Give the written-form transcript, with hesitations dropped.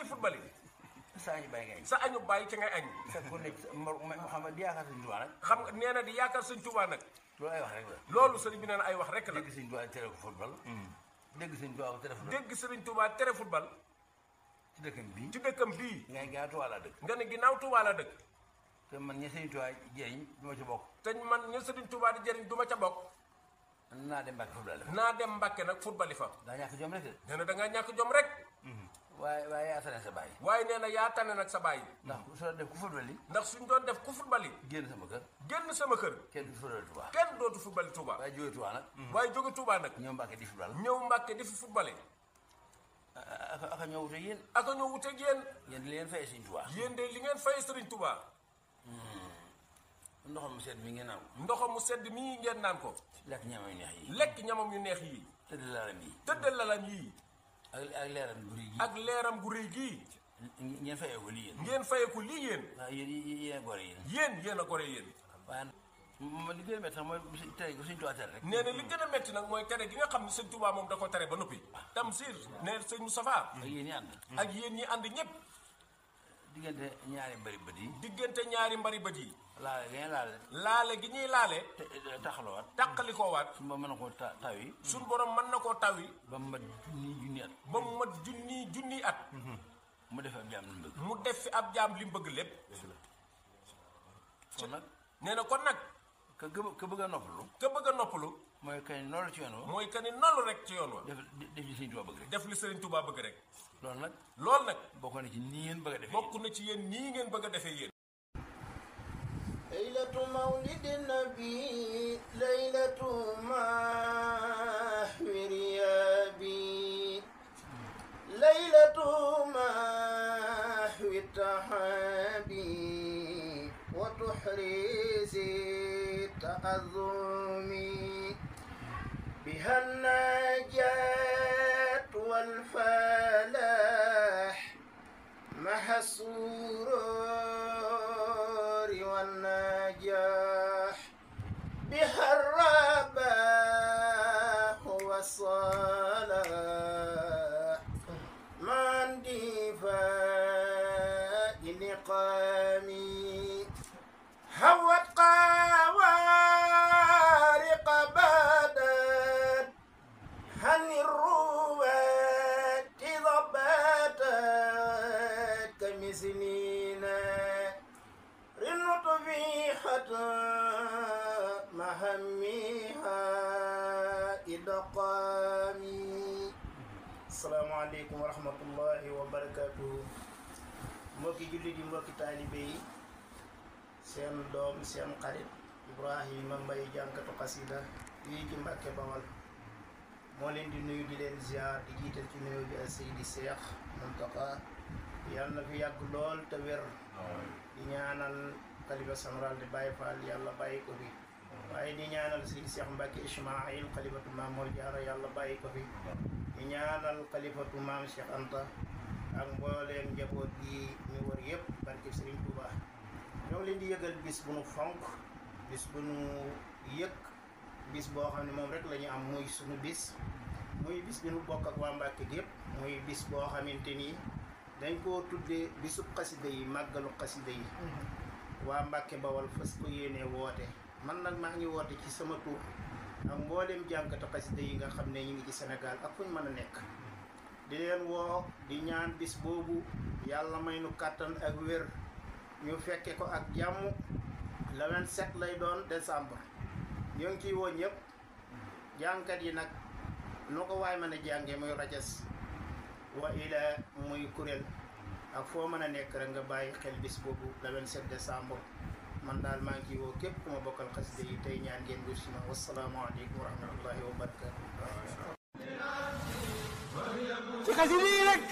football saa ñu bàyyi ngay sa añu bàyyi ci ngay añ fekk ku nekk xam nga di yaakaar Sëñ Tuubaa nag xam nga nee na di yaakaar Sëñ Tuubaa nag loolu ay wax rek la loolu sëriñ bi nee na ay wax rek la dégg Sëñ Tuubaa tere ko football dégg Sëñ Tuubaa tere football dégg sëriñ Tuubaa tere football ci dëkkam bii ci dëkkam bii ngay gaa Tuubaa laa dëkk nga ne ginnaaw Tuubaa la dëkk te man ña Sëñ Tuubaa jëriñ du ma ci bokk te man ñu sëriñ Tuubaa di jëriñ du ma ca bokk naa dem Mbàkke football la naa dem Mbàkke nag football fa daa ñàkk jom rek de nee na da ngaa ñàkk jom rek waaye yaa tane sa bàyyi waaye nee na yaa tane nag sa bàyyi ndax soo def ku football yi ndax suñ doon def ku football yi génn sama kër génn sama kër kenn du football Tuubaa kenn dootu football Tuubaa waaye jóge Tuubaa nag waaye jóge Tuubaa nag ñëw Mbàkke di football ñëw Mbàkke di fi football aka ñëw wute yéen aka ñëw wuteeg yéen yéen di leen fay Sëñ Tuubaa yéen de li ngeen fay sëriñ Tuubaa ndoxam mu sedd mi ngeen naan ndoxam mu sedd mii ngeen naan ko lekk ñamam yu neex yi lekk ñamam yu neex yi tëdd lalam yi tëddal lalam yii ak leeram bu rëy gi ak leeram gu rëy gii ngeen fayee ko lii yéen ngeen fayeku lii yéen waaw yéen gore yéen a gore yéen waaye ma li gën a métti sax mooy tere ko Sëñ Tuubaa tere rek nee na li gën a métti nag mooy tere gi nga xam ne sëñ Tuubaa moom da ko tere ba noppi Tamsir nee sëñ Moustapha ak yéen ñi ànd ak yéen ñi ànd ñëpp diggante ñaari mbari bët yi diggante ñaari mbari bët yi laale ngeen laale laale gi ñuy laale taxalawaat tàqalikoowaat su ma mën na ko taw yi suñ borom mën na koo taw yi ba mu mat junni at ba mu mat junni at mu def ab jaam li mu bëgg mu def fi ab jaam li mu bëgg lépp kon nag nee na kon nag ka bëgg a noppalu ka bëgg a noppalu mooy kañ loolu ci yoon wa mooy que ni noonu rek ci yoon wa def li Sëñ Tuubaa bëgg rek def li Sëriñ Tuubaa bëgg rek loolu nag loolu nag bokk na ci nii ngeen bëgg a defee bokk na ci yéen nii ngeen bëgg a defee yéen ليلة مولد النبي ليلة محو ريابي ليلة محو التحابي وتحريز التأذم بها النجاة والفلاح مع السرور والنجاح بها الرباح والصلاح مع اندفاع نقامي هوت قوارق بدت هن الروات ضباتت كمثلنا رنت في حتى مهميها إدقامي السلام عليكم ورحمة الله وبركاته mbokki jullit yi mbokki taalibe yi seen doom seen xarit Ibrahima Mbaye jànkatu xasida fii ci Mbàkke Bawal moo leen di nuyu di leen ziar di jiital ci nuyu bi ak Seydi Cheikh Mountakha yàlla na fi yàgg lool te wér di ñaanal xalifa général di Baye Fall yàlla bàyyi ko fi waaye di ñaanal Seydi Cheikh Mbacke Ismaïl xalifatu maam Mor Jaara yàlla bàyyi ko fi di ñaanal xalifatu maam Cheikh Anta ak mbooleem njaboot gi ñu wër yëpp barke Serigne Touba ñoo ngi leen di yëgal bis bu nu fonk bis bu nu yëg bis boo xam ne moom rek la ñu am muy sunu bis muy bis bi nu bokk ak waa Mbàkke gépp muy bis boo xamante ni dañ koo tuddee bisub xasida yi màggalu xasida yi waa Mbàkke Bawal fas ko yéenee woote man nag maa ngi woote ci sama tur ak mbooleem jànkatu xasida yi nga xam ne ñu ngi ci Sénégal ak fu ñu mën a nekk di leen woo di ñaan bis boobu yàlla may nu kàttan ak wér ñu fekke ko ak jàmm le 27 lay doon décembre ñoo ngi ciy woo ñëpp jànkat yi nag nu ko waay mën a jànge muy rajas wa ila muy kuréel ak foo mën a nekk rek nga bàyyi xel bis boobu le 27 décembre man daal maa ngi ciy woo képp ku ma bokkal xasida yi tey ñaan ngeen dur si ma wasalaamaaleykum wa rahmatullahi wa barakatu ci xasida yi rek